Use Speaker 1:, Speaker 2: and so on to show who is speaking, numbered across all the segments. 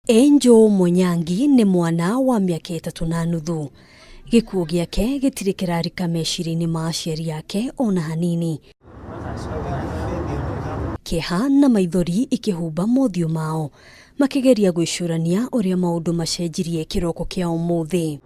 Speaker 1: Angel Mũnyangi nĩ mwana wa mĩaka 3.5. Gĩkuũ gĩake gĩtirĩ kĩrarika meciria-inĩ ma aciari ake ona hanini. Kĩeha na maithori ikĩhumba mothiũ mao makĩgeria gwĩcũrania ũrĩa maũndũ macenjirie kĩroko kĩa ũmũthĩ.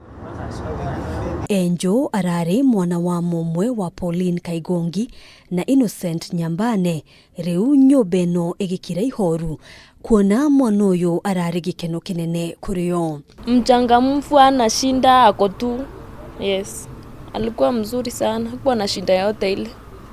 Speaker 1: Angel ararĩ mwana wa mũmwe wa Pauline Kaigongi na Innocent Nyambane. Rĩu nyũmba ĩno ĩgĩkira ihoru kuona mwana ũyũ ararĩ gĩkeno kĩnene kũrĩ o.
Speaker 2: Mchangamfu, anashinda ako tu. Yes, alikuwa mzuri sana, hakuwa na shida yote ile.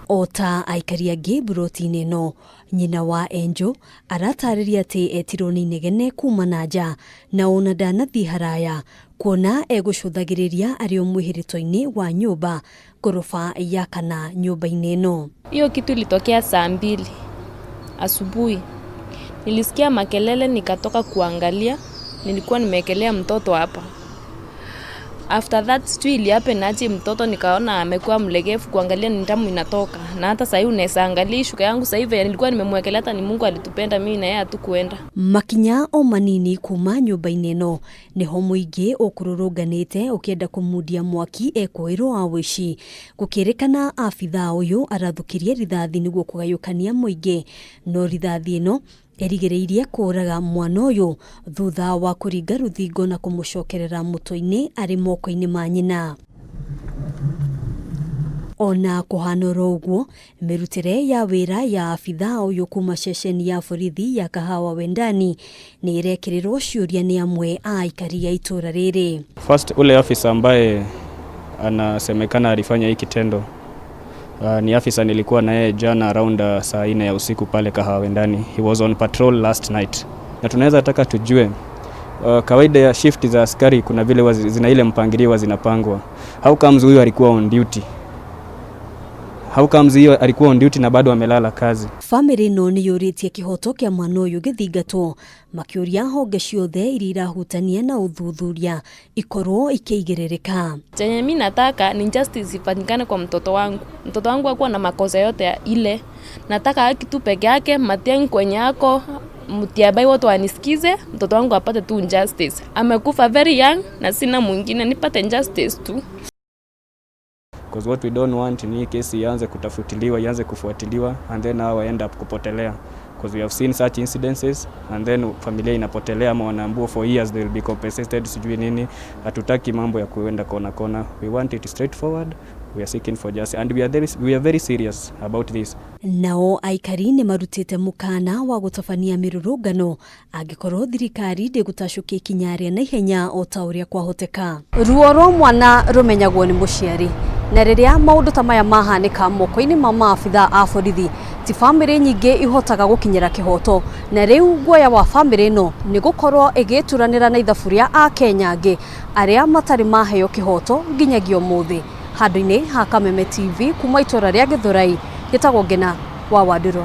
Speaker 1: O ta aikari angĩ mburoti-inĩ ĩno, nyina wa Angel aratarĩria atĩ etirwo nĩ inegene kuma na nja na ona ndanathiĩ haraya kuona egũcũthagĩrĩria arĩ o mwĩhĩrĩto-inĩ wa nyũmba ngoroba ya kana nyũmba-inĩ ĩno.
Speaker 2: Hiyo kitu ilitokea saa 2 asubuhi. Nilisikia makelele nikatoka kuangalia, nilikuwa nimeekelea mtoto hapa. After that sijui ilihappen aje, mtoto nikaona amekuwa mlegevu, kuangalia ni damu inatoka. Na hata sahii unaweza angalia shuka yangu sahii venye nilikuwa nimemwekelea, hata ni Mungu alitupenda mimi na yeye hatukuenda.
Speaker 1: Makinya o manini kuma nyũmba-inĩ ĩno nĩho mũingĩ ũkũrũrũnganĩte ũkĩenda kũmundia mwaki ekũĩrwo wa wĩici. Gũkĩrĩkana abithaa ũyũ arathũkirie rithathi nĩguo kũgayũkania mũingĩ, no rithathi ĩno ĩrigĩrĩirie kũraga mwana ũyũ thutha wa kũringa rũthingo na kũmũcokerera mũtwe-inĩ arĩ moko-inĩ ma nyina. Ona kũhana oro ũguo, mĩrutĩre ya wĩra ya abithaa ũyũ kuma ceceni ya borithi ya Kahawa Wendani nĩ ĩrekĩrĩrwo ciũria nĩ amwe a aikari a itũra rĩrĩ.
Speaker 3: First, ule afisa ambaye anasemekana alifanya hii kitendo ni afisa nilikuwa na yeye jana around saa 4 ya usiku pale Kahawa Wendani. He was on patrol last night, na tunaweza taka tujue kawaida ya shift za askari kuna vile zina ile mpangilio huwa zinapangwa. How comes huyu alikuwa on duty? How comes hiyo alikuwa on duty na bado amelala kazi?
Speaker 1: Bamĩrĩ ĩno nĩ yũrĩtie kĩhoto kĩa mwana ũyũ gĩthingatwo, makĩũria honge ciothe iria irahutania na ũthuthuria ikorwo ikĩigĩrĩrĩka.
Speaker 2: Chenye mi nataka ni justice ifanyikane kwa mtoto wangu. Mtoto wangu hakuwa na makosa yote ya ile. Nataka haki tu peke yake, Matiang'i kwenye yako, Mutiabai wote wanisikize, mtoto wangu apate tu justice. Amekufa very young na sina mwingine, nipate justice tu.
Speaker 3: Because what we don't want ni hii kesi ianze kutafutiliwa, ianze kufuatiliwa and then hao end up kupotelea. Because we have seen such incidences and then familia inapotelea ama wanaambiwa for years they will be compensated sijui nini. Hatutaki mambo ya kuenda kona kona. We want it straightforward. We are seeking for justice and we are very serious about this.
Speaker 1: Nao aikari nĩ marutĩte mũkana wa gũtabania mĩrũrũngano angĩkorwo thirikari ndĩgũtacũkia ikinya rĩa naihenya o ta ũrĩa kwahoteka. Ruo rwa mwana rũmenyagwo nĩ mũciari, na rĩrĩa maũndũ ta maya mahanĩka moko-inĩ ma maabitha a borithi, ti bamĩrĩ nyingĩ ihotaga gũkinyĩra kĩhoto, na rĩu guoya wa bamĩrĩ ĩno nĩ gũkorwo ĩgĩturanĩra na ithabu rĩa akenya angĩ arĩa matarĩ maheo kĩhoto nginyagia ũmũthĩ. Handũ-inĩ ha Kameme TV kuma itũra rĩa Gĩthũrai, gĩtagwo Ngena wa Wandũrũ.